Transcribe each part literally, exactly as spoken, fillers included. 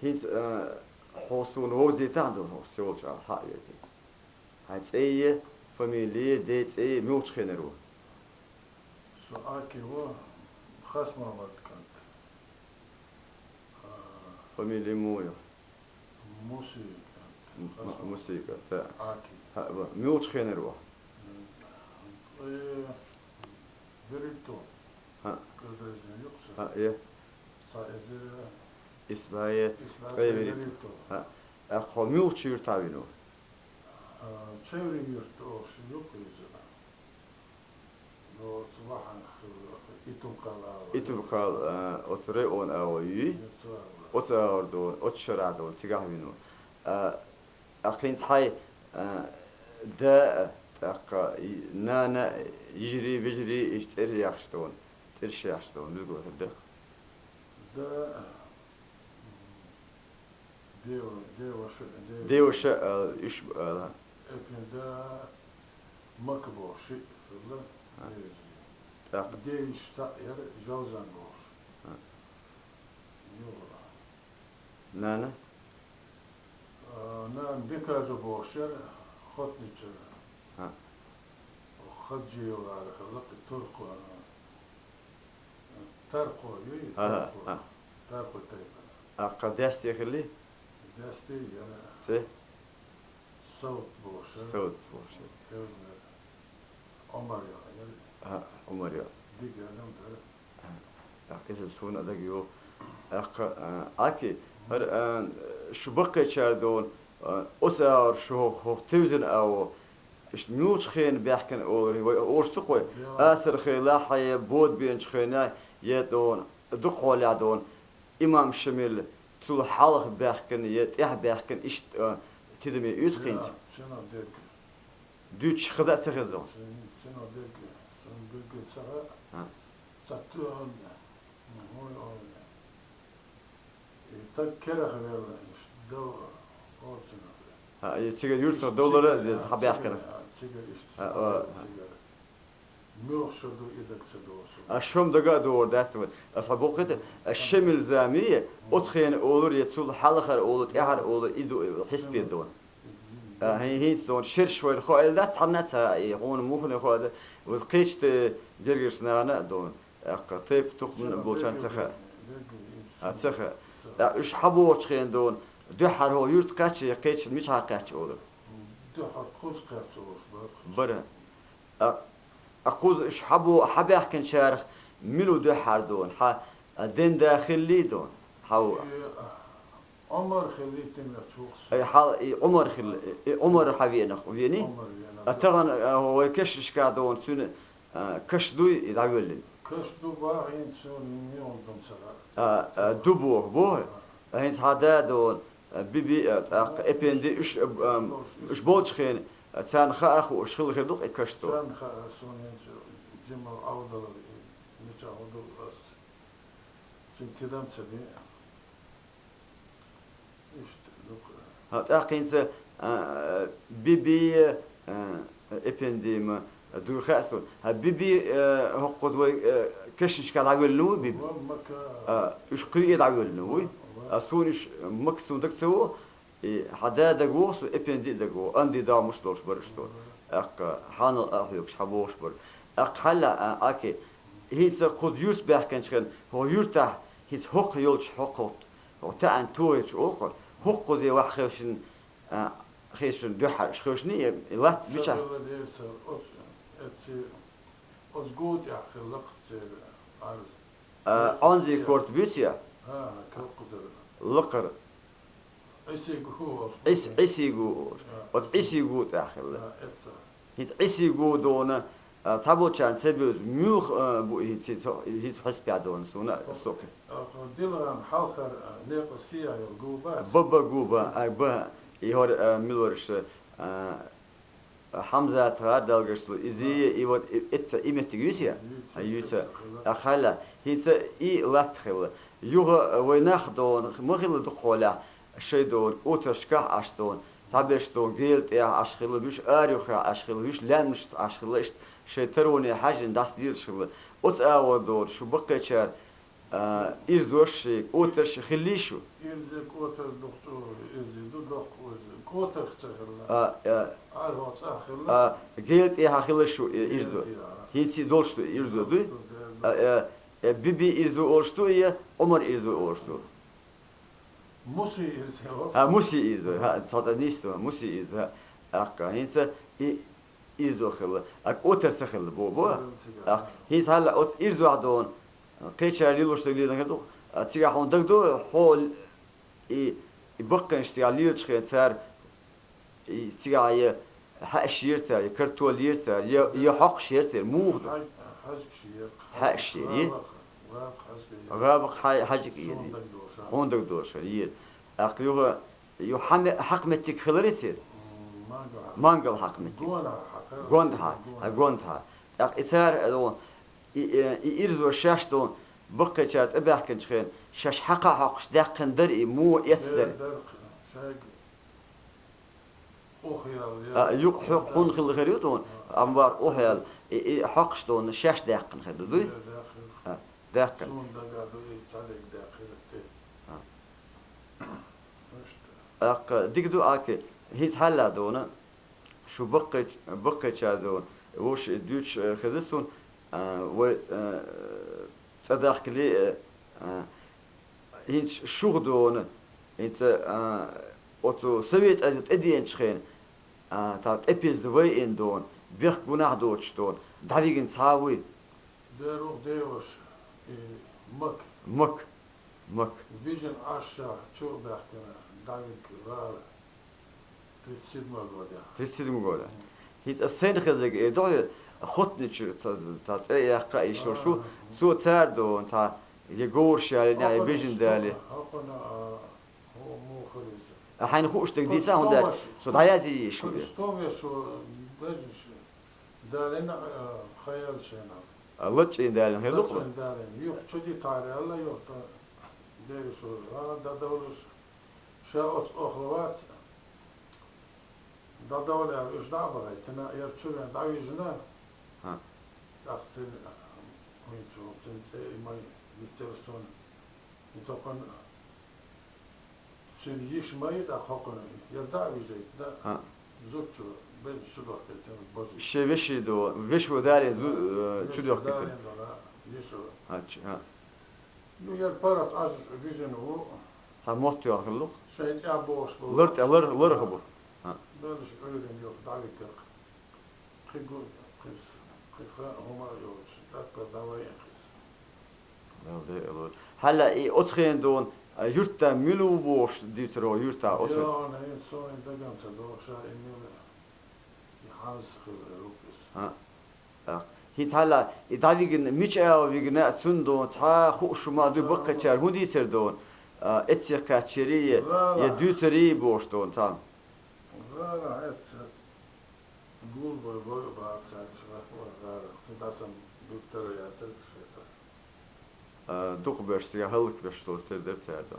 ХӀинца, а, хьо суна вовзийтахьа ду, хьо сёлча ала хьа а везий. Хьай цӀе е, фамилия, ден цӀе е, муьлхачу хенара ву? Со Аки ву, Хасмамад кӀант. А. Фамилия муха ю? Муси кӀант. М-, Хасмамад. Муси кӀант, а. Аки. ХӀаъ, ва. Муьлхачу хенара ву? М, э, берхӀитта. ХӀаъ. Кадразин юкъа. ХӀаъ, е. Цхьа эзар исбӀе, исбӀе ткъе берхӀитта. ХӀаъ. ТӀаккха хьо муьлхачу юьртахь вина ву? А, Чеврин юрт олуш ю-кх иза. Ну, оцу бахьана хилла, Итум-Кхал агӀор. Итум-Кхал, а, оцу района агӀор юй? Оцу агӀор. Оцу агӀор ду, оцу шарахь ду, цигахь вина ву. А, а, хӀинца хьай, а, да, тӀаккха и, нана, йижарий, вежарий, иштта цӀераш яхаш ду, цӀераш яхаш ду, муьлхха ду? Да, Дева-, Деваша, Дева-, Деваша, а, уьш, а, Эпенда, Мака бохуш шиъ хилла. А. Деваша. ТӀаккха. Ден йиша цхьаъ яра, Жалзан бохуш. А. Юха. Нана? А, нана Бекажа бохуш яра, Хотничара. А. Хаджиева ара хилла, кхин туркхо, Таркхо юй, ага, Таркхо. Ага. Таркхо тайпана. А кху дас тӀе хилли? Дас тӀе яра. Ци? Савт бохуш яра. Савт бохуш яра. Хевнер. Омар яра. Ага, Омар яра. Дика адам дара. Ага. ТӀаккха иза суна а дага йо. ТӀаккха, а, Аки, хӀара, а, шу баккхийчара ду, а, оцу агӀор шу хӀокху, хӀокху тевзина агӀо, иштта муьлхачу хенахь баьхкина олура, вай оьшуш ду-кх вай? Асар хенахь е бода беанчу хенахь, е ду, дукхахьолехь ду, имам Шамил, цул хьалха баьхкина, е тӀаьхьа баьхкина, иштта, а, тидаме оьцу хӀинца? Дуьйцуш хеза а ца хеза ду? А. Мгм, ой, ой. И стаг керахь велла, иштта дов оцунах. А, и цигара юьртах довлар а, а, хьабаьхкина. Цигара, а, цигара иштта. А, а, цигара. Муьлха шо ду, и дага ца догӀу суна. А шо-м дага а догӀур дац вай. Ас хьо боху хета, а Шамил замий, оцу хенахь олура, я цул хьалхара олу, тӀаьхьара олу, и ду, хьесапе ду. А, хӀин-, хӀинца ду, шераш вайна хоийла дац, хьанна а ца, и хьуна муххале хоийла дац, вай кхечу тӀе гергарчу нахана а ду. ТӀаккха тайпа-тухум болчарна ца хаьа. А, ца хаьа. ТӀаккха уьш хьабогӀучу хенахь ду, дуьххьара хӀокху юьрта кхаьчча, я кхечу мичахьа кхаьчча олура? Дуьххьара кхуза кхаьчча олуш бара. Бара. А, а кхуза уьш хьабо-, хьабаьхкинчарах мила ву дуьххьара ду, хьан, а, ден да хиллий ду? Хьан ву? Омар хилла тӀемехь чухуш. Ай, хьал, и Ӏумар хилла, и Ӏумар хьан веанах, веаний? Ӏумар веанах. А тахана, а, вай кешнашкахь ду, цуьнан, а, каш дуй и дӀавоьллина? Каш ду бахьийна суна, муьлха ду ца хаьа. А, а, ду боху, боху? А. А хӀинца хьан да ду, а, Биби, а, тӀаккха Эпенди, уьш, а, а, уьш болчу хенахь, а, царна хаа хууш хилла хир ду-кх и каш ду? Царна хаа, суна хӀинца Джамал Ӏовдалар, и мичахь хӀун ду ас. Цуьнан тидам ца бен. Иштта ду-кх. ХӀа, тӀаккха хӀинца, а, Биби, а, Эпендима дуй хаьа суна. ХӀа, Биби, а, хӀокхуза вай, а, кешнашкахь дӀавоьллина вуй Биби? Ва, Мака. А, уьш кхин а дӀавоьллина вуй? Ва. А суна уьш Мака суна дага ца ву, и хьан да дага вогӀу, суна Эпенди а дага вогӀу. Анди догӀмаш долуш бара уьш тхо. Ва. ТӀаккха хьанал а хьоьгуш, хьан бохуш бара. ТӀаккха хьаьлла, а, Аки, хӀинца кхуза юьрта баьхкинчу хенахь, хӀокху юьртахь хӀинца хӀокху йолчу хӀокху, хӀокху таьӀан тохийчу олу-кх, хӀокхуза ваха хевшина, а, хевшина дуьххьара, уьш хевшиний, и латта мичахь? Ца белла деза, оцу, эцци, оцу гу тӀехь хилла-кх церан Ӏарз. А, Ӏонзий корта буьйцу я? ХӀан, хӀан, кхузара. Лакхара. Ӏисигу хӀу олуш. Ӏис-, Ӏисигу олуш. А. Оцу Ӏисигу тӀехь хилла. А, эцца. ХӀинца Ӏисигу ду, а, цхьаболчарна ца бевза, муьлха, а, бу хӀинца, хӀинца хьесапехь ду суна, а, со кхин. А, кху Дилган хьалхара, а, некъа сехьа йолу гу бац? Ба, ба, гу ба, а, ба. И хӀора, а, мила вара, а, Хьамзат гӀар далгаш ду, иза, и вот, и, эцца, и меттиг юьйцу я? Юьйцу. А, юьйцу. А, хьаьлла. ХӀинца и латта хилла. Юха вай нах ду, ма хилла дукхахьолехь, шайн ду, кӀотаршкахь Ӏаш ду, цхьаберш ду, гела тӀехь Ӏаш хилла, вуьш арахь Ӏаш хилла, вуьш лаьмнашца Ӏаш хилла, иштта шайн тароне хьаьжжина дӀасадоьлуш хилла. Оцу агӀор ду, шу баккхийчара А, ирзош, кӀотарш хилли шу? Ирзе, кӀотар духту, ирзе ду дохку ирзе. КӀотарх ца хилла. А, а, Ӏархо цӀа хилла. А, гел тӀехьа хилла шу, э, ирзо? Гел тӀехьа. ХӀинца долуш ду ирзо, дуй? Дохку, дер А, ду. Э, э, Биби ирзо олуш ду, я Ӏумар ирзо олуш ду? Муси ирзе ву. А, Муси ирзо, ха, цхьа тӀа нисду, Муси ирзо, ха. ТӀаккха хӀинца и ирзо хилла. А кӀотар ца хилла, бо, бо? Ца хилла, ца хилла. ТӀаккха хӀинца хьалла оцу ирзо хьадолу, кхечара лелош даг лело хир ду, а цигахь хьуна дагадо, хьо и, и баккхийнаш цигахь лелачу хенахь цара и цигахь я хьаьаш ера цара, я картол ера цара, я, я хьокхуш ера цара, муха ду? Хьаж-, хьаьжкаш ера. Хьаьаш ера, е? ГӀабакх, гӀабакх хьаьжкаш ера. Хьуна дагадолуш, а? Хьуна дагадолуш, е. ТӀаккха юха, юха хьан ме-, хьакха меттиг хиларе церан? М, мангал хьакха. Мангал хьакха меттиг. Гонда хьакха. Гонда хьа, гонда. А, гонда хьа. ТӀаккха и цара, а, и, э, и ирзо шаьш долу баккхийчара тӀебаьхкинчу хенахь, шаьш хьакха хьокхуш даьккхина дара и, муха эцна дара? Дара, дара, шайга. Охьаяьлла, а, юкъа хьо-, хьуна хилла хир ю тхуна, амма бара охьаяьлла, и, и хьокхуш долу шаьш даьккхина хир ду, дуй? Э, даьккхина. А, даьккхина. Суна дагахь ду, и цхьадерг даьккхира те. А. Иштта. ТӀаккха дика ду, Аки, хӀинца хьалла долу, шу баккхийч-, баккхийчара долу, вовшийн дуьйцуш, э, хеза суна, а, вай, э, цӀа дахкале, э, а, хӀинца шух долу, хӀинца, а, оцу Совет Ӏедал тӀедеанчу хенахь, а, тхан тӀепизза вайина долу, бехк гунахь доцуш долу, дӀавигна цхьа а вуй? Дера ву деваша, и Мак. Мак. Мак. Вижина Ӏаш ша чу а баьхкина, дӀавигна гӀала. Тридцать седьмой годехь. Тридцать седьмой годехь. ХӀинца ас сайна хезарг эр ду хьоьга, Хотничу цхьа, цхьа цӀе яккха а йиш йолуш ву, цо цара долу цхьа я говраш ялийнехь, я бижина дале. Хьокхуна, а, хӀо муха хир иза? А хьайна хууш дерг дийца хӀунда аьлча, со дӀаязъе йиш ву. Стом я со, безаш, далина, а, хаял шайна. А, лачкъийна далина хир ду-кх? Лачкъийна далина. Юха чу дитахьара аьлла, юха тӀа дерриг со, а, дӀадовлуш. Ша оцу охьа вац, дӀадовла аьлла, уьш дӀа а бахийтина, яра чу веана дӀавижина. ХӀа. ТӀаккха цуьнан, хӀинца ву, цуьнан цӀе и ма йиттира суна. И токхана цуьнан йиша ма йи тӀаккха хӀокхуьнан, яра дӀа а вижийтина, хӀа, зудчо безаш чу бахкийтина бозуьйту. Шен вешин ду, вешин далийна зу-, э, чу дохкийтина. Вешин далийна ду, йиша. ХӀа, чу, хӀа. Ну, яра паргӀат Ӏаж вижина ву. Цхьа мотт йохуьллу-кх. Шайн тӀехь бохуш бу. Лар тӀе, лар, лар хӀу бу. ХӀа. Белаш Ӏуьйрина юха дӀавигар-кх. Кхин гу-, кхин с-, кхин ха-, хӀума а йоцуш, тӀаккха дӀавайина кхин. Мел де а ло. Хьала и оцу хенахь долу, а, юьртда мила ву бохуш дуьйцур ву юьртахь оцу? Йо, хӀинца суна дагана ца догӀу ша и мила. И хьанца хилла рукъис. ХӀа. ХӀинца хьала и дӀавигна, мича агӀо вигна а, цунна долу цхьа а хууш хӀума а дуй баккхийчара, хӀун дийцар долу? А, эццехь кхаьчнарий, я, я дуьйцурий бохуш долу цхьа? ГӀара хьаьца гулбой бой бац цаьрца, гӀара. Кхин дӀа сан дуттара яцара шеца. А, дукхахберш, цигахь хӀаллакберш долу тера дара цара ду.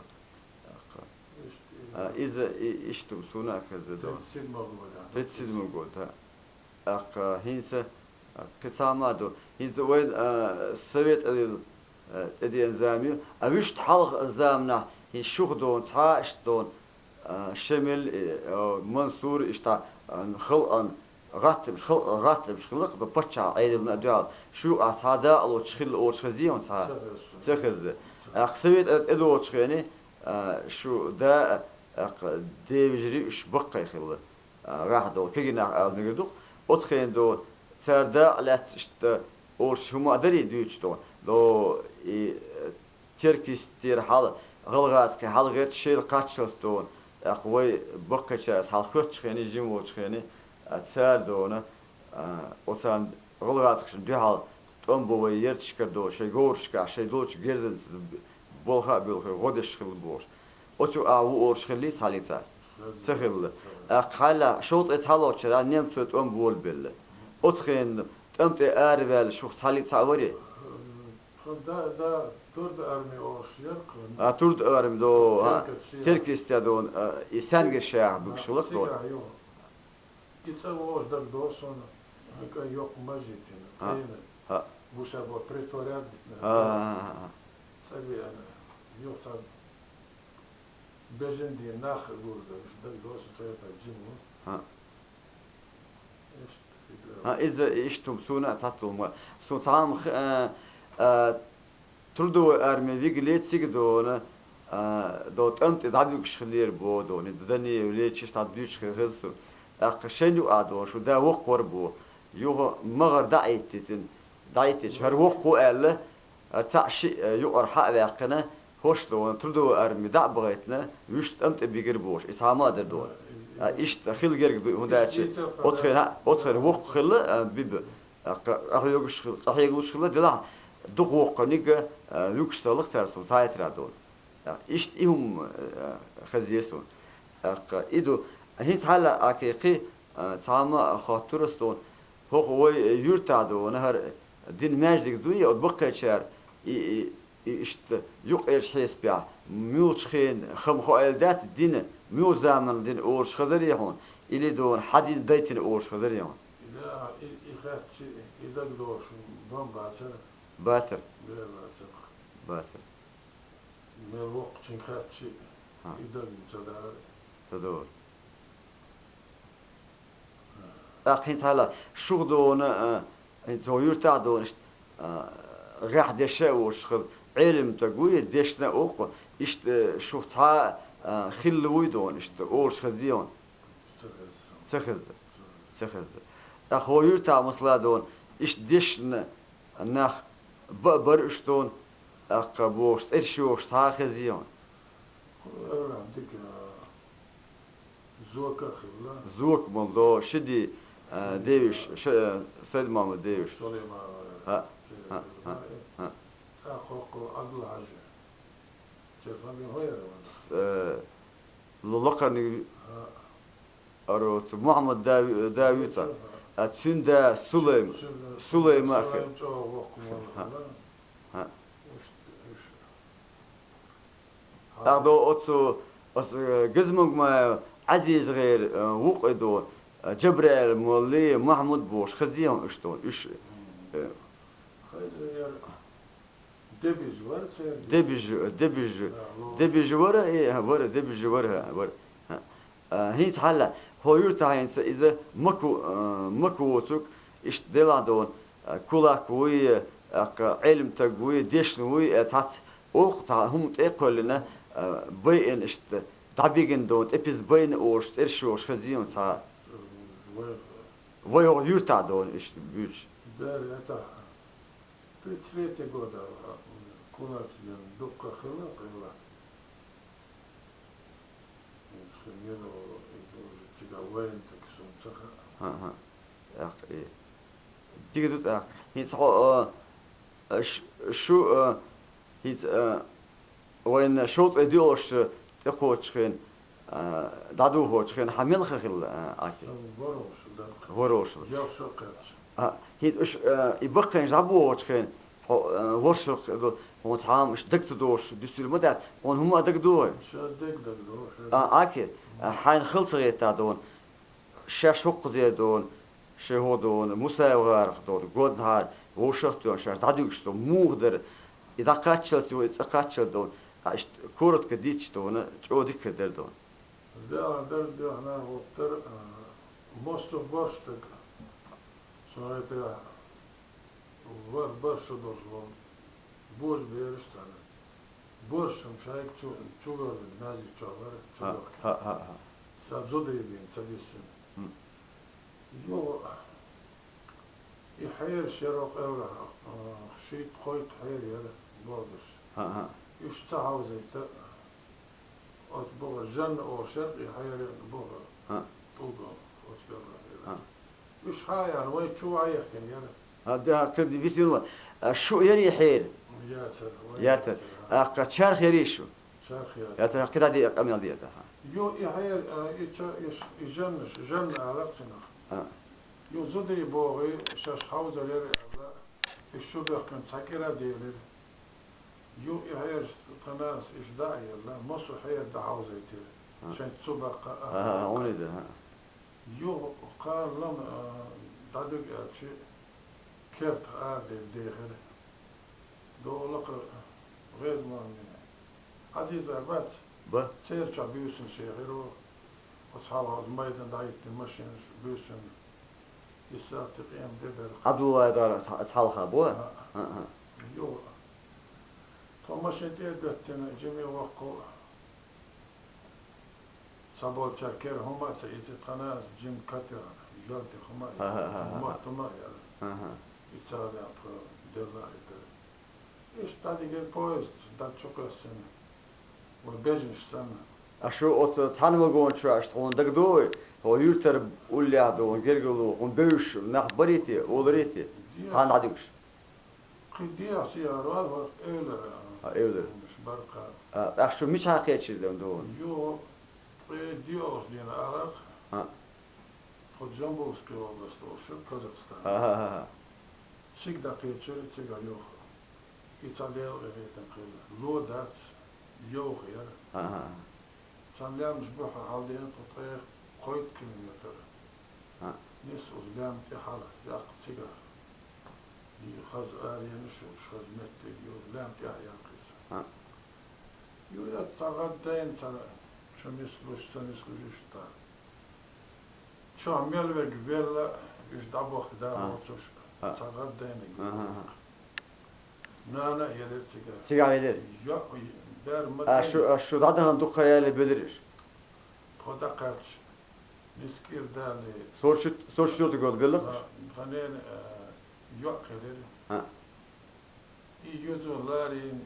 ТӀаккха. Иштта, а, иза, и-, иштта суна а хезна ду. Тридцать седьмой год, да. Тридцать седьмой год, да. ТӀаккха хӀинца, а, кхин цхьа хӀума а ду. ХӀинца вайн, а, Совет Ӏедал, а, тӀедеана зама ю. А вуьшта хьалха заманахь хӀинца шух долу, цхьа а иштта долу, а, Шемал, э, а, Мансур, иштта, а, халкъан гӀаттамаш, халкъан гӀаттамаш хилла-кх, паччахьан Ӏедална а дуьхьал. Шу юкъахь цхьа дакъалоцуш хилла олуш хезий хьуна цхьа? Ца хезна. Ца хезна. ТӀаккха Совет Ӏедал тӀедогӀучу хенахь, а, шу да а, тӀаккха ден вежарий уьш баккхий хилла. А, гӀахь долу кегий нах ала мегар ду-кх. Оцу хенахь долу цара дакъа лаьцна иштта олуш хӀума а дарий дуьйцуш долу? До и, э, Теркйистера хьала, гӀалгӀазкхий хьала гӀерташ шайла кхаччалц долу, тӀаккха вай баккхийчара хьалхоьттучу хенахь, жима волчу хенахь, а, цара долу, а, оцарна гӀалгӀазкхашна дуьхьал тӀом бо вай ярташкара долу, шайн говрашкахь, шайн долчу герзанца болх а буьлхий, гӀо деш хилла бохуш. Оцу агӀор ву олуш хиллий цхьаллица? Ца хилла. ТӀаккха хьалха шовзткъе цхьалгӀачу шарахь немцойн тӀом болабелла. Оцу хенахь тӀам тӀе араваьлла шух цхьаллица а варий? Тхан да, да, турда арми олуш яра-кх. А, турда арми до, а, Теркйистера до, а, и Саьнгершах буьгуш хилла-кх до. Цигахь ю. И цӀа вогӀуш дагадогӀу суна, кӀайн йоккха мажитина, а, къена. А. Гуша бо притворят дитина. А, а, а, а. Ца веана, юха цхьа бежан дийна нах гур ду, уьш дагадоагӀа, цу тайпа жима. ХӀаъ. Иштта хӀига. ХӀаъ, иза иштта хӀума суна а цхьацца хӀума. Суна цхьа хӀума х-, а, а, трудовой арми вигале цига дона, а, до тӀам тӀе дӀабуьгуш хилера бо дона, дане лечиш дӀадуьйцуш хи-, хеза суна. ТӀаккха шен юкъа дона, шу да воккхавар бо. Юха магӀар дӀа а йиттитина, дӀа а йиттича, хӀара воккхаву аьлла, а, цхьаъ шиъ, а, юкъара хьа а ваьккхина, хӀорш дона, трудовой арми дӀа а бахийтина, вуьшта тӀам тӀе бигар бохуш, и цхьа ма а дара дона. А, иштта хила герга ду, хӀунда аьлча оцхена, оцхена воккха хилла, а, биба. ТӀаккха къахьоьгуш хилла, къахьегалуш хилла, делахь дукха воккханиг а, а, вуьгуш ца лаха цара суна цхьа а тара дона. ТӀаккха иштта и хӀума, а, хеза суна. ТӀаккха и ду, хӀинца хьалха а кхин, а, цхьа ма а хоттура ас дона, хӀокху вай юьртахь дона, хӀара дин маьждиг дуй, оцу баккхийчара и, и, и иштта юкъерчу хьесапехь, муьлхачу хенан хам хоийла дац дина, муьлхачу заманан дина олуш хазарий хьуна, или дона хьан дин дайтина олуш хазарий хьуна? И да, и, и хаьттича, и дагадогӀуш бан бацара. Бацара. Бер бацара. Бацара. Мел воккхачуьнга хаьттича, хӀа, и дагна ца дара. Ца дора. ТӀаккха хӀинца хьала шух дона, а, хӀинца хӀо юьртахь дона, иштта, а, гӀехь деш а воцуш хила, Ӏелам стаг вуй, дешна а воккху, иштта, а, шух цхьа а, а, хилла вуй дона, иштта, олуш хеза дона. Ца хеза. Ца хеза. Ца хеза. ТӀаккха хӀо юьртахь масала дона, иштта дешна нах ба а бара уьш дона, тӀаккха бохуш, цӀераш йохуш цхьа а хеза дона. Дика, Зока а хилла. Зока ма до, ши ди, а, девиш, ш-, Сайд-Мамад девиш. Сулайман. ХӀаъ, хӀаъ, хӀаъ, хӀаъ. ТӀаккха хӀокху Ӏабдул-Хьажи. Церан фамилия хӀун яра вайн? Э, л-, лакхарниг. ХӀаъ. Аро, цу Мухьаммад Дави-, Давита. ХӀаъ. А, цуьнан да Сулайм. Сулайм. Сулайма а хи-, Сулайм чӀогӀа воккха хи-, молла хӀаъ. Хилла. ХӀаъ. Иштта, иштта. ТӀаккха до оцу, оцу, э, Газмангаев ӀазизгӀера, э, вукъа до, э, Джабраил молли, Махьмуд бохуш, хаза дехьа уьш до, уьш, э. Хаза яра. Дебиж вара церан? Дебиж, дебиж, а, ло. Дебиж вара, э, вара, дебиж вара, вара. А, хӀинца хьалла, хӀо юьртахь хӀинца иза маку, а, маку воцург, иштта делахь дона, а, кулак вуй, а, кху Ӏелам стаг вуй, дешна вуй, а, цхьацца оха цхьа хӀума тӀе а кхоьллина, а, байина иштта, дӀабигина дона, тӀе пиза байна олуш, цӀераш йохуш хеза дона цхьа. Вай. Вай хӀо юьртахь дона иштта буьйцуш. Дера, это Тридцать третий года, а, кулациган дуккха хилла, хилла. Иза хин йина, иза уже цига вайн так сумца ха. ХӀан-хӀа. Ах, э. Дика ду тӀаккха. ХӀинца хьо, а, а, ш-, шу, а, хӀинца, а, Вайна шовзткъе доьалгӀачу тӀекхочучу хенахь, а, дӀадохочу хенахь, хьан мел хан хилла, а, Ӏаки? ВорхӀалгӀа шу дара. ВорхӀалгӀа шу. Ялх шо кхаьчча. А, хӀинца уьш, а, и баккхийнаш дӀабохочу хенахь, хьо, а, ворхӀ шо кхаьчча, хьуна цхьа хӀума уьш даг ца дохуш дуьсур ма дац, хьуна хӀумма а дагадогӀий? Ша дег дагадогӀу, ша. А, Ӏаки, а, хьайна хала ца хетта дона. Шаьш хӀокхуза дона, шайн хӀо дона, Мусаев гӀарах дона, годнахьара вовшах а тоьхна шаьш дӀадуьгуш дона, муха дара, и дӀакхаччалц, и цӀа кхаччалц дона, а иштта коротко дийцича дона, чӀогӀа дика дара дона. Дела дара, дехьа нах оттара, а, мостагӀа бархӀ стаг. Со гӀайтарехь, вар-, бархӀ шо долуш волу, божабераш а царна. Боршам шайга чу, чувоьллина маьждиг чохь вара, ХӀаъ, чувоьллина. ХӀаъ, хӀаъ, хӀаъ. Сан зударий бен ца биссина. ХӀм. Юха и хьераш яра къевлахь, а, шийтта-кхойтта хьер яра богуш. ХӀаъ, хӀаъ. Уьш ца хьовзийта, оцу боху Жанна олуш яра и хьеран боху. ХӀаъ. ТӀулган оцу къевлахь яра. ХӀаъ. Уьш хьа а яьхна, вай чу а яхкина яра. А, да, кхин висина, а, шу яра и хьер? Яцара, вай яцара. Яцара. А, кхин чарх яра шу? Чарх яцара. Яцара, кхин дӀа де, къамел де, да, хьа. Ю, и хьер, а, и ча-, и ш-, и жаннаш, жанна алар цунах. А. Ю, зударий богӀий, шаьш хьовзар яра аьлла, и шу бехкан цхьа кӀира а делира. Ю, и хьераш тханас иша дӀа а елла, массо а хьер дӀахьовзийтира. А. Шайн цу баккха а, а, а, а, уни да, а. Юха кхана лама, а, дӀадуьгу аьлча, кертах араделла дехира. Дола лакхара Гъезмани. Ӏазиза бац. Ба. Церча буьйсанна шехиро. Оцу хьалха оцу майдан дӀахӀиттина машинаш буьйсанна. Иссалти къем де дара. Ӏабдуллай дара ца-, цхьалха бу? А. А, а. Йо. Тхо машин тӀе а доьттина, жиме воккху. Цхьаболчара кера хӀума а ца ийцира тхана, аса жима категӀана, ялте хӀума а яра, Аха, аха, аха. Мотт хӀума а яра. Аха. Исалдех тхо делла а хетара. Иштта дӀадигира поезд, дӀа чу кхоьссина. Вай бежнаш санна. А шу оцу цхьана вагон чу аьлча, тхуна дагадогӀий, хьо юьртара уллехь ду, гергарло, хӀун бевзаш нах барий те, оларий те? Де. Цхьана дӀадуьгуш? Кхин дехьа сиха вара, хӀорш эвлара. А, эвлара. Уьш баркха. А, тӀаккха шу мичахь кхечира дан ду? Йо, ткъе доьалгӀачу дийнахь арахь. А. Тхо Джамбульская область олуш, Казахстан. Аха, аха, аха. Цига дӀакхечира, цига йоху. И цхьа Делан къинхетам хилла. Ло дац, йовха яра. Аха, аха. Цхьана лаьмнаш бухьа хьалдеана тхо ткъе кхойтта километр. А. Нисса оцу лаьмна тӀе хьала, яккха цигахь. И хаза аренаш йолуш, хаза меттиг йолуш, лаьмна тӀехь яккха иза. А. Ю, я цхьа гӀаддайна, цхьа чу нислуш, ца нислуш иштта. Чохь мел верг велла, уьш дӀабохка А. Воцуш, А. Цхьа гӀаддайна. Аха, аха. Нана а елира цигахь. Цигахь елира? Йо, бер ма А, шу, а, шу дӀадахана дукха яле белира уьш? Тхо дӀакхаьчча, нискира дале. Сорчу-, сорчу года белла? А, тханена, а, йоӀ хилира. А. И юзо ларийна,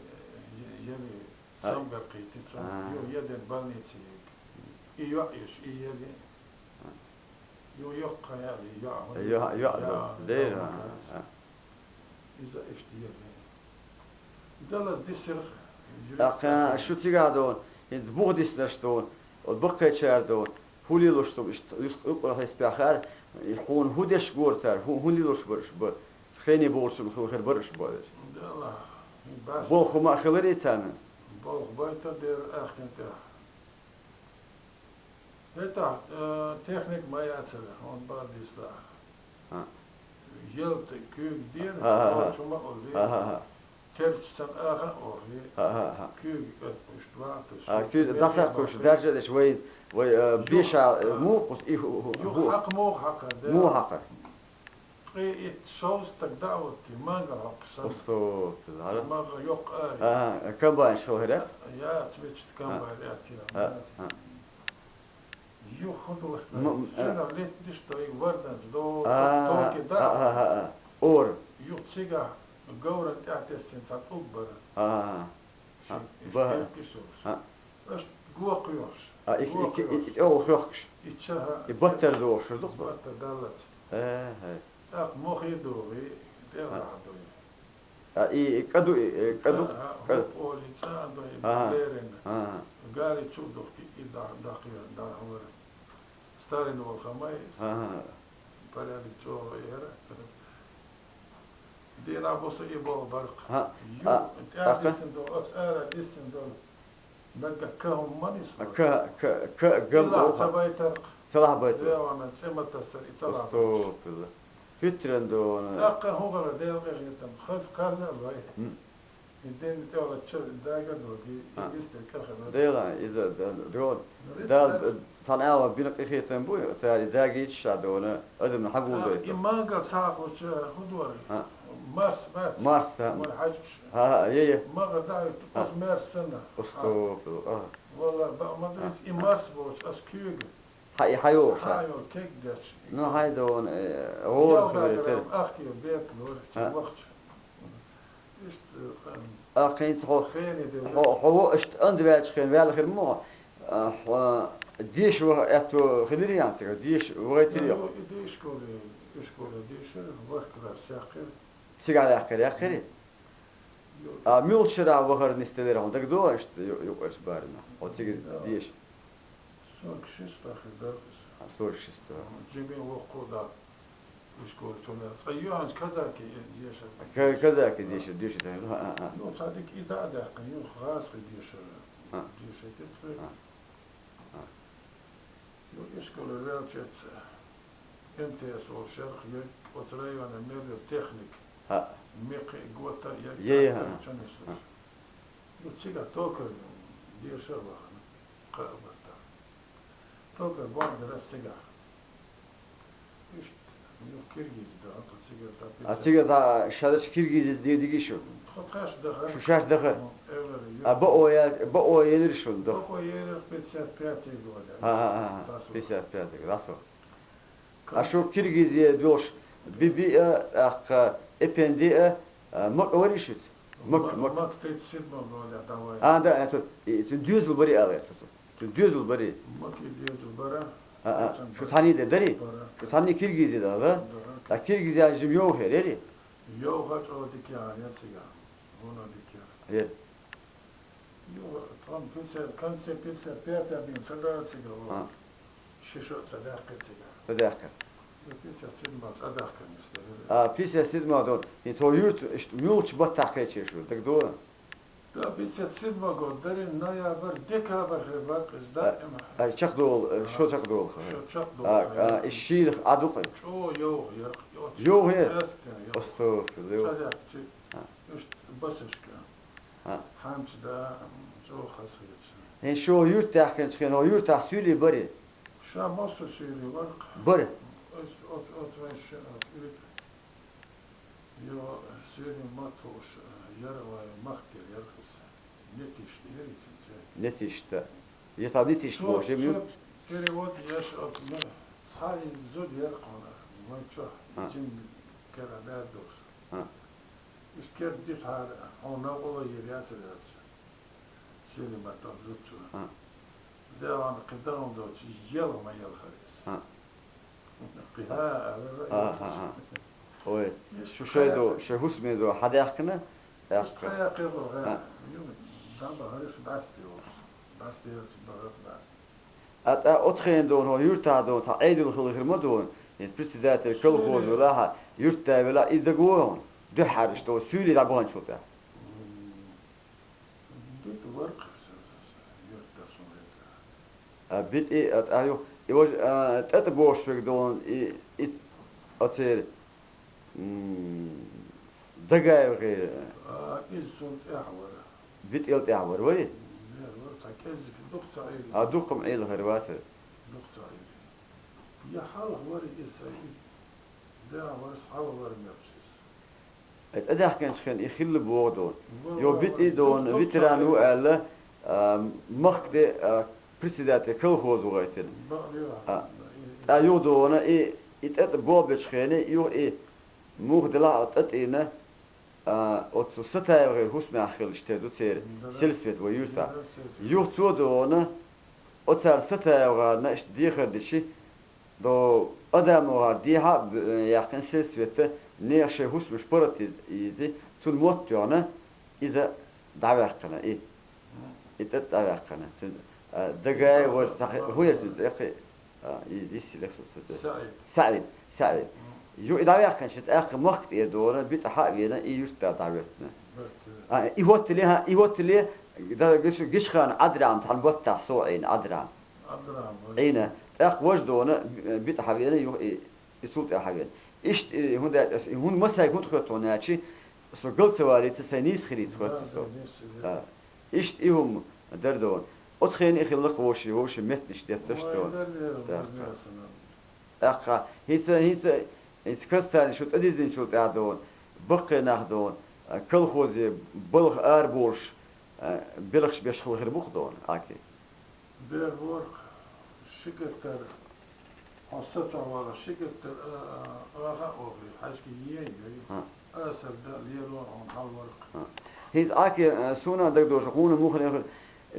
е-, ели А. Самгар кхийти цо. А. Ю, еден больнице йиг. И йоӀ еш, и ели. А. Ю, йоккха яли, йоӀ, хӀун Йо-, йоӀ ду. Дера. А. Иза иштта ели. Далла дисира. ТӀаккха шу цигахь ду, хӀинца бух диснарш ду, оцу баккхийчара ду, хӀун лелош ду, иштта, юс-, юкъара хьеспехьара, и хьуна хӀун деш гора цара, хӀун, хӀун лелош бара уьш ба, хене бохучун хила хир бара уьш ба веза. Далла, хӀин бас. Болх хӀума а хиларий царна? Болх байта дера аьхкина тӀехь. ХӀетахь, э, техник ма яцара, хьуна бара дисла. А. Ялта куьйга дера, А, а, а. Чу ма олли. А, а, а. Терча сан аха а охьи. А, а, а. Куьйга оьттуш, ватуш. А, куьйга дӀасакхуш, даржа а деш, вай, вай, э, Ю-, беша, э, а. Муха кхус, и ху-, ху-, Ю-, ху-, хьакха муха хьакха, да. Муха хьакха. Ткъе итт шовзткъа дӀа а вутти, мангал хьокхуш санна. Усту, хӀара? Мангал йоккха ари. А, комбайн шо хӀара? Я, цвечт комбайн А. Аьттира. А, а. Юха хӀун ду? М, м, а. Шина летташ ду, и варданца ду, А, токи а, да. А, а, а, а. Ора. Юха цигахь говран тӀаьхьатесна цхьа тӀулг бара. А, а, а. Ши-, А, иштта ба. Киркиш йолуш. А. Аша го кхоьхуш. А, и, Го и, и, кхоьхуш. И, и, ола хьоьхкуш. И чаха. И баттара дохуш, ду? Баттара даллац. Э, э. ТӀаккха мохе догӀий, тӀе А. АхьадогӀий. А, и, и кӀаду, и, и кӀаду, А, а, кӀаду. ХӀуп олий цӀа а дой, Ага. Лерина. Ага. Гари чу а духки, и да-, даккхира, да хӀора. Сталин волу хамай, Ага. Порядок чӀогӀа яра. Дийнахь буса и болу баркх. Ага. Ю, А, тӀаьхьа тӀаккха? Диссина долу, оцу ара диссина долу. Мегга ка хӀума ма нисла. А, ка, ка, ка, гам Ила оха. Ца байтаркх. Ца лахьа байтаркх. Веана, цӀе ма тасар, и ца лахьа. Астагфирулла. ХӀуьттаран ду вана. ТӀаккха хӀун хала, Дела къинхетам, хаза карза а лой. М. И ден тӀехула ча дага а доги, и А. Вистер кахана. Дела, иза, да, да, Дала, цхьана ала бина къинхетам бу, цара и дагийча ша ду вана. Адамна хьагулдойту. И мангал схьахочу хӀун дора? А. Марс бац. Марс, а. Вай хьаьжкаш. А, а, е, е. МагӀа даьлла, А. Оцу мерс санна. Уступил, а. Валла, баа ма А. Дуьйцу, и марс боцу, ас куьйга. Хьа, и хьайолуш, Хьа а. Йолу кег дерш. Ну, хьай ду вон, э, гӀора ЯлгӀа хилар тера. Ахке бекалора, А. Вахча. Иштта, хан. А, кхин хьо, Хене де хьо, вахча. Хьо во, иштта анда ваьлча хен ваьлла хир мо, а, хьо, деша ваха аьтто хилира ян цигахь, деша вахийтира Ну, йо? И де ишколе, ишколе деша, вахкара сяхкира. Цигахь яьккхира, яьккхира? Йо. А, муьлхачара вахар нисделира хьуна, дагадогӀу иштта ю-, юкъарчу барамехь? Хьо цига Да. Деша? Сорок шесть лахи дагас. А, сорок шесть. Жиме воккху да. Ишколе цунна. Цкъа юьхьанца казаки деша. Ка-, казаки деша, деша, да. А, а, а. Ну, цадик и да а даьккхина, юха гӀазкхи деша. А. Деша тетхе. А. А. Ю ишколе ваьлча эцца, М Т С волу шарх ерг оцу районе мел йолу техник. ХӀаъ. Мекхи а, гота а ерг Е, е, хӀаъ. Чу нислуш. ХӀаъ. Цигахь токар деша а вахана, кхаъ а баттахь. Токар бахьана дара цигахь. Иштта, юха киргизи да, тхо цигара А тӀаккха цигара тӀа шаьш киргизи де дигий шу? Тхо тхаьш даха. Шу шаьш даха? Эвлара А, юха. Бао я-, Бао елира шуна даха? Бао елира пятьдесят пятый года. А, а, а, Дасо. Пятьдесят пятый год, Дасо. А шу киргизи долуш, Биби а, тӀаккха Эпенди а, а, Мак а варий шуьца? Мак, Мак. Мак тридцать седьмого года давай. А, да, это, и, цуьнан доьзал барий ала, это, цуьнан доьзал барий. Мак и доьзал бара. А, а, шу цхьаьний де дарий? Бара. Шу цхьаьний киргизи да, да? Да. А киргизян жим йовхар, яри? Йовха чӀогӀа дика яхьар, я цига. Вуно дика яхьар. Яри. Ю, там пятьдесят, в конце пятьдесят пятого бен ца дара цига ву. А. Ши шо ца даьккхи цига. Ца даьккхи. Ю, пятьдесят седьмого ца даьккхи, конечно. А, пятьдесят седьмого дон. И тхо юрт, ишт, муьлхачу баттахь кхечира шу, дагадогӀу? Да, пятьдесят седьмого год дари, ноябрь, декабрь хир баккъис, да, А, ма. А, чекхдолу, э, А. Шо чекхдолу ха. Шо чекхдолу А, ха, а, я. И шийрах а дукха? ЧӀо йовха ярх, йо, Йовха яр? Эстен, йо. Астагфирулла, йо. Ца даьккхи. А. Ишт басашка. А. Хьамча да, м, чӀогӀа хазахеташ. ХӀин шу юрт даьхкинчу хенахь, юртахь суьйлий барий? Ша массо суьйлий вара-кх. Бара? Оц, оц, оц вайн ша, оц, уьйтӀа. Йо, суьйлий ма тхууш, яра вайн махкера яра хӀинца. Нетишта яра иза. Нетишта. Я та нетишта Цо, бохуш, я ю? Цо перевод еш оц, ма, цхьа и зуда яра-кх хьуна, вайн чохь, А. Жин кара баьр долуш. А. Иштта керда дитахьара, хьуна новкъарло йира яцара аьлча. Суьйлий ма тхо зудчо. А. ДегӀан кхин дагӀан доцу ел ма елхара иза. А. Кхин хьа а вара А, а, а. Ой, шу шайдо, шайн хӀусамедо хьадаьхкина, тӀаккха. Кхайа кхело, А. Ю, дама хӀариш басте волуш. Басте волуш, бахар, да. А тӀа оцхенна дона, хӀо юьртахь дона, тхан Ӏедал хила хир ма дона, хӀинца председатель колхоза велахьа, юьртда велахь, и дагавогӀу, дуьххьара иштта, суьйлий дӀабаханчул тӀаьхьа. БитӀи вара-кх, юьртда суна хетарехь. А, БитӀи, а, тӀа ю, и важа, а, тӀатӀа бохуш верг дона, и, и, оцеран, м, Дагаев гӀийра. А, иза суна тӀаьхьа вара. БитӀил тӀаьхьа вара, вай? Вера вара, цхьа кӀеззиг дукха ца Ӏийла. А, дукха-м Ӏийла хир вацара. Дукха ца Ӏийла. Я хьалха вара иза, и да вара, хьалха вара мегаш иза. Э, тӀедаьхкинчу хенахь и хилла боху дона. Ва, Йо, ва, БитӀи ва, дона, дукха ветеран ву цхьа аьлла, а, махка де, а, председатель колхоза ву гӀайтина. Ба, ва, А, и, и, тӀа ю дона, и, и тӀатӀа болх бечу хенахь, ю и муха делахь а тӀатӀийна, А, оцу СатаевгӀеран хӀусамехь хилча те ду церан Да, да. сельсовет вай юьртахь. Да, да, сельсовет. Юха цо а дона, оцара СатаевгӀарна иштта дехар дичи, до АдамовгӀар дехьа а б-, яьккхина сельсовета, нехан шайн хӀусамаш паргӀат йиз-, йизи, цунна мотт тоьхна, иза дӀаваьккхина, и. И тӀе дӀаваьккхина. Цуьнан, а, Дагаев вара, цхьа хӀун яра цуьнан цӀе, кхин, а, иза йиссина лекха ца цӀе. СаӀид. СаӀид, СаӀид. Ю и дӀаваьккхинчу тӀаккха махка тӀера дора, БитӀа хьа а вена, и юьртда дӀахӀоьттина. А, и хӀоттале, хьа, и хӀоттале, да, гиш-, гичхана Ӏадрам, тхьана баттахь со Ӏийна Ӏадрам. Ӏадрам, ой. Ӏийна. ТӀаккха важа дона, БитӀа хьа вена, ю и И цул тӀаьхьа вен. Иштта, и, хӀунда аьлча аса, и хӀун масайга хӀунда хоьтту аьлчи, со гал ца валийта, сайн нийса хилийта хоьтту со. Да, да, нийса хилийта. Да. Иштта и хӀума дара дона. Оцу хенахь и хилла-кх вовшийн, вовшийн меттанаш детташ Ой, дона. дара, дара, Да, дара, да. дара. ТӀаккха, хӀинца, хӀинца, хӀинца кастани шу тӀедиздинчул тӀаьхьа дона, баккхий нах дона, а, колхозе балха араболуш, а, белхаш беш хила хир бу-кх дона, Ӏаки. Бер ворхӀ ши гектар, хьо сацо вала ши гектар, а, а, аха а охьа, хьаьжки ен йой. А. Асар дан лело хьуна хьал ворхӀ. А. ХӀинца Ӏаки, а, суна дагадошу, хьуна муххале хир,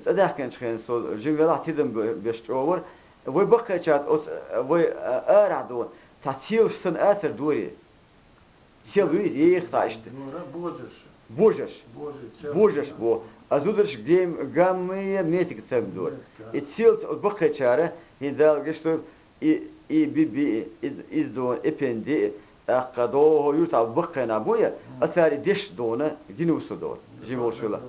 тӀедаьхкинчу хенахь со жима велахь тидам бе-, беш чӀогӀа вара. Вай баккхийчарна оцу, а, вай, а, арахь дона, цхьа целаш санна ацара доре. Сел вуьйцу, еха цхьа иштта. Божарш. Божарш. Божарш, цел. Божарш бо. А зударш гем-, гаммия метика цамдора. Метика. И цел ц-, баккхийчара, хӀин Дала гечдойла, и, и Биби, и, и, иза дона, и Пенди, тӀаккха догӀу юртахь баккхий нах бу я, Мгм. а цара и деш дона, гина ву со дона, Мгм. жима волчуьла.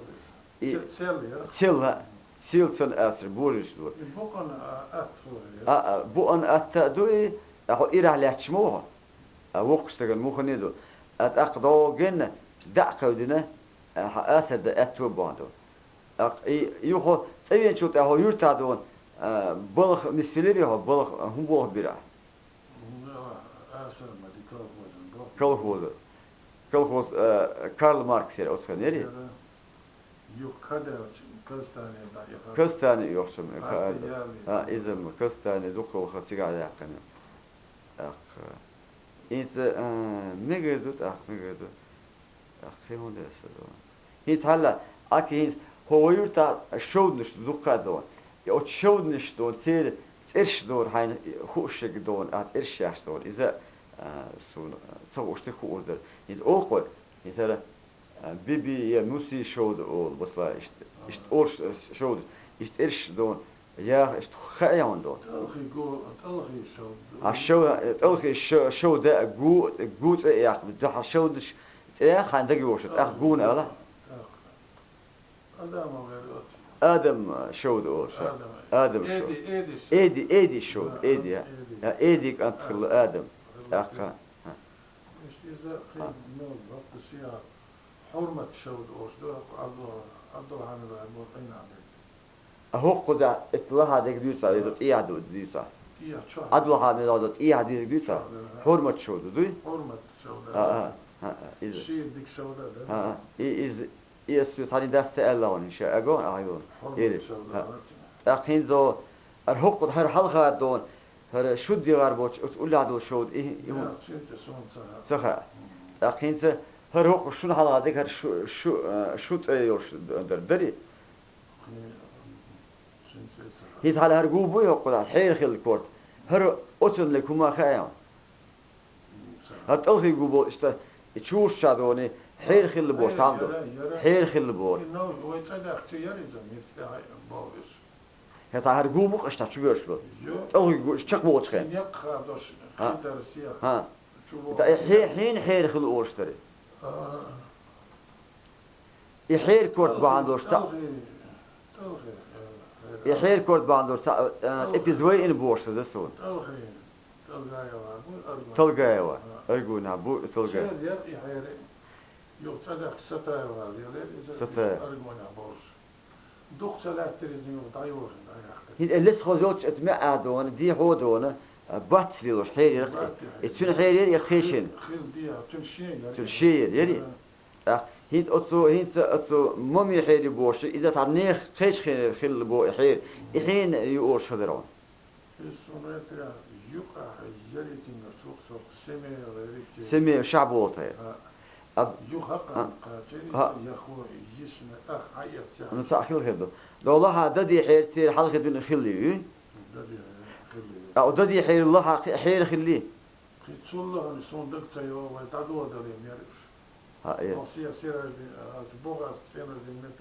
И Се-, сел яра? Сел, а, сел цан ацара, божарш дора. И букъана, а, атта хӀора яра? А, а, букъана атта а ду и, а хьо ирахь лаьтташ ма ву хьо. А воккхачу стагана муххале а ду. А тӀаккха догӀу генна, дӀа а кхевдина, а, хьан асар дан аьтту а бохьана ду. ТӀаккха и, юха цӀа веначул тӀехьа хьо юртахь дона, а, балха нисвелирий хьо, балха, хӀун болх бира? Колхоза. Колхоз, а, Карл Маркс яра оцу хенахь, яра? Юха кхадаьлча, Казахстане дӀаихар. Казахстане йохчун, а, иза ма Казахстане дукха ваха цигахь яьккхина. ТӀаккха. ХӀинца, а, мегар ду, тӀаккха мегар ду. ТӀаккха хӀун деш ду? ХӀинца хьалла, аки хӀинца, хӀо вай юртахь шовданаш дукха а дона. И оцу шовданаш дона, церан цӀераш дона, хьайна хууш шег дона, а цӀераш яш дона. Иза, а, суна, а, ца хууш дерг хууш дара. ХӀинца оха, хӀинца хӀара, а, Биби я Нуси шовда олу, масала, иштта, иштта олуш, а, шовда, иштта цӀераш дона. Яха, иштта хаьа хьуна дона. ТӀалхий го, тӀалхий шовда. А шов-, тӀалхий шо-, шовда а гу, гу цӀе а яьккхина. Дуьхьал шовданаш цӀе яьккхина дага йошу, тӀаккха гуна ала. Адам шовда олуш. Адам шовда. Эди, Эди шовда. Эди, Эди шовда, Эди, а. Эди. Я, Эди кӀант хилла Адам. ТӀаккха. Иштта иза кхин, ну, ваккха шиа хьурмат шовда олуш ду, Абдул-, Абдулхьамид Абу Къинан дерг. А хӀокхузахь эцца лахьа дерг дуьйцу, иза тӀехьа ду, дуьйцу. ТӀехьа чохь. Абдулхьамид Абу тӀехьа дерг дуьйцу. Чохь, да. Хьурмат шовда дуй? Хьурмат шовда. А, а, а, а, иза. Шиъ дика шовда, да? А, а. И, иза, и ас цу тхьанин дас ца аьлла хьуна, ша агон, а, агон. Хьурмат шовда, да. ТӀаккха хӀинца, ара хӀокху хӀара хьалха дона, хӀара шудда гӀар боцу оцу уллехь долу шовда, и, и хӀун? Яц, шен цӀе суна ца хаьа. Ца хаьа. ТӀаккха хӀинца хӀара хӀокху шуна хьалха дерг хӀара шу, шу, а, шу цӀе йолуш д-, дара, дарий? Кхин, шен цӀе ца хаьа. ХӀинца хьала хӀара гу буй хӀокху, хьера хилла корта. ХӀара оцунна лерг хӀума хаьа хьуна? М, ца хаьа. ХӀара тӀалхий гу бо, иштта, и чуьрчу чадоне, хьера хилла бо, хьера, шам до. Яра, яра. Хьера хилла бо. И нов, вай цӀа даьхкича яра иза, миска тӀехь бовлуш. ХӀета хӀара гу бу-кх аша чу боьрш бу. Йо. ТӀалхий гу чекхболчу хен. Некъ хадош, а, хи дара сех. А. Чу бу. ХӀе-, хьена хьера хила олуш дарий? А. И хьера корта бахьана долуш цхьаъ. ТӀалхий, тӀалхий, тӀалхий, э, и хьера корта бахьана долуш цхьаъ, э, тӀалхий. Эпиза вай ина бохуш сан дас суна. ТӀалхий. Толгаева бу, Аргуна. Толгаева. А. Аргуна бу, Толгаева. Церан яра и хьера. Юха цӀа даьхкича Сатаева лелера иза, Сатаева. Аргуна болуш. Дукха ца лаьттара иза юха дӀайохина, дӀаяьккхина. ХӀинца лесхо йолчу эта меа а дона, дехьо а дона, а, бац лелош хьерера. Бац, и цуьнан хьерера, я кхечун? Хил, хил дехьа, цуьнан шен яра. Цуьнан шен яра, яра? А. ТӀаккха хӀинца оцу, хӀинца оцу мами хьерий бохуш, иза цхьа нехан кхечу хенера хилла бо и хьера. И хьенан юурш хазар хьуна? Иза суна гӀертарехь, юкъахь яритинга сух-сух семья гӀеричи. Семья шахь болу тхайра. А. Аб-, юха а, кхачари, а, яхо йисна ах хьаэццехь. Ну, цхьаъ хила хир ду. Долахьа дади хьера церан хьалхе дуьйна хилли ю? Дади хьера хилли ю. А, дади хьера лаха хи-, хьера хилли? Кхин цул лахана суна дага ца йогӀу, вай дӀадоладалийна яра уьш. А, э. Оха се-, сираж дин, а, богӀаз сираж дин мет